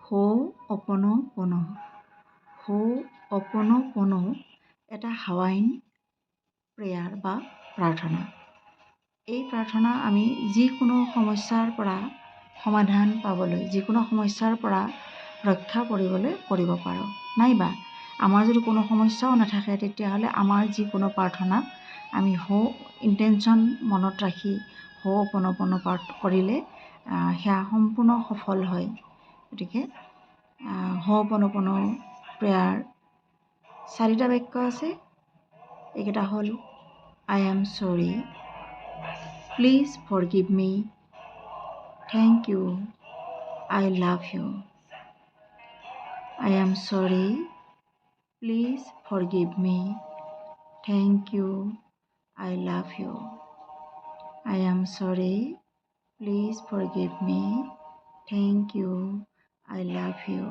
হো'অপ'ন'প'ন'। হো'অপ'ন'প'ন' এটা Hawaiian prayer বা প্ৰাৰ্থনা। এই প্ৰাৰ্থনা আমি যিকোনো সমস্যাৰ পৰা সমাধান পাবলৈ, যিকোনো সমস্যাৰ পৰা ৰক্ষা পৰিবলৈ কৰিব পাৰোঁ। নাইবা আমাৰ যদি কোনো সমস্যাও নাথাকে, তেতিয়াহ'লে আমাৰ যিকোনো প্ৰাৰ্থনা আমি ইনটেনশ্যন মনত ৰাখি হো'অপ'ন'প'ন' পাঠ কৰিলে সেয়া সম্পূৰ্ণ সফল হয়। গতিকে হো'অপ'ন'প'ন' প্ৰেয়াৰ চাৰিটা বাক্য আছে। এইকেইটা হ'ল, "I am sorry, please forgive me, thank you, I love you." I am sorry, please forgive me, thank you, I love you. I am sorry, please forgive me, thank you, I love you.